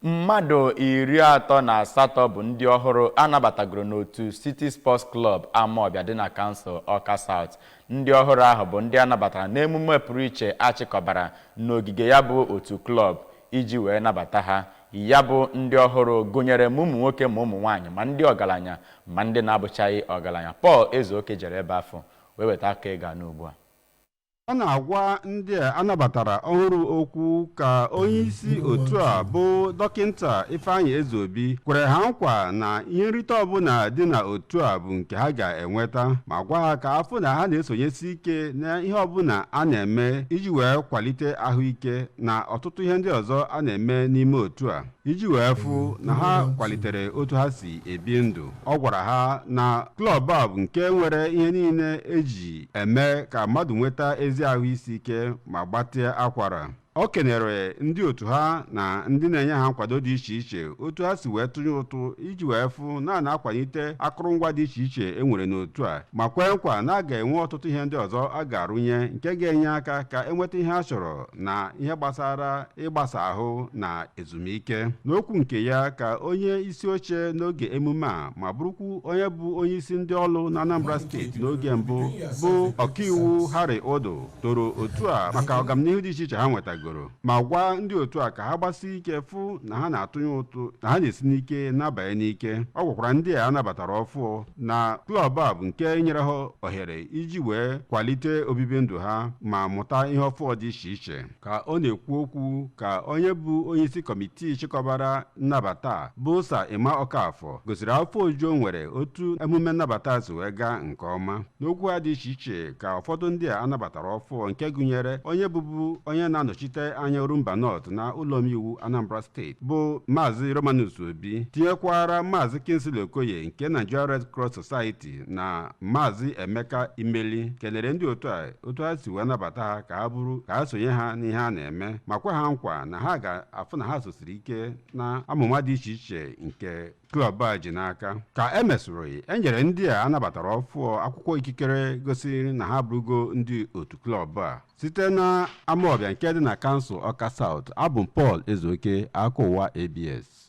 Mmadụ 38 bụ ndị ọhụrụ anabatagoro n'otu City Sports Club Amawbịa dị na kansụl Awka South. Ndị ọhụrụ ahụ bụ ndị anabatara n'emume pụrụ iche achịkọbara n'ogige ya bụ otu klọb iji wee nabata ha. Ya bụ ndị ọhụrụ gụnyere ma ụmụ nwoke ma ụmụ nwaanyị, ma ndị ọgaranya ma ndị na-abụchaghị ọgaranya. Paul Ezeoke jere ebe afọ wee weta aka ịga n'ugbu a. Ọ na-agwa ndị a anabatara ọhụrụ okwu ka onye isi otu a bụ Dọkịnta Ifeanyị Ezeobi kwere ha nkwa na ihe nrite ọbụla dị na otu a bụ nke ha ga-enweta, ma gwa ha ka afụ na ha na-esonyesi ike na ihe ọbụla a na-eme iji wee kwalite ahụike na ọtụtụ ihe ndị ọzọ a na-eme n'ime otu a, iji wee fụ na ha kwalitere otu ha si ebi ndụ. Ọ gwara ha na klọb a bụ nke nwere ihe niile eji eme ka mmadụ nweta ezi ahụ isi ike ma gbatịa akwara. Ọ kenere ndị otu ha na ndị na-enye ha nkwado dị iche iche otu ha si wee tụnye ụtụ iji wee fụ na a na-akwalite akụrụngwa dị iche iche e nwere n'otu a, ma kwee nkwa na a ga-enwe ọtụtụ ihe ndị ọzọ a ga-arụnye nke ga-enye aka ka enweta ihe a chọrọ na ihe gbasara ịgbasa ahụ na ezumike. N'okwu nke ya ka onye isi oche n'oge emume a, ma bụrụkwu onye bụ onye isi ndị ọlụ na Anambra Steeti n'oge mbụ, bụ Ọkaiwu Harry Odo, toro otu a maka ọganihu dị iche iche ha nwetagoro, ma gwa ndị otu a ka ha gbasie ike fụ na ha na-atụnye ụtụ, na ha na-esi n'ike na-abanye n'ike. Ọ gwakwara ndị a anabatara ọfụụ na klọb a bụ nke nyere ha ohere iji wee kwalite obibi ndụ ha ma mụta ihe ọfụụ dị iche iche. Ka ọ na-ekwu okwu ka onye bụ onye isi kọmitii chịkọbara nnabata bụ Sir Emma Okafọ gosiri afọ ojuju o nwere otu emume nnabata si wee gaa nke ọma. N'okwu ha dị iche iche ka ụfọdụ ndị a anabatara ọfụụ, nke gụnyere onye bụbu onye na-anọchite anya Orumba North na ụlọ omeiwu Anambra Steeti bụ Maazị Romanus Obi, tinyekwara Maazị Kingsley Okoye nke Nigeria Red Cross Society na Maazị Emeka Imeli, kelere ndị otu a otu ha si wee nabata ha ka ha bụrụ ka ha sonye ha n'ihe a na-eme, ma kwe ha nkwa na ha ga-afụ na ha sosiri ike na amụma dị iche iche nke klọb a ji n'aka. Ka e mesịrị, e nyere ndị a anabatara ọfụọ akwụkwọ ikikere gosiri na ha bụrụgo ndị otu klọb a. Site na Amawbịa nke dị na kansụl Awka South, abụ m Paul Ezeoke, aka ụwa ABS.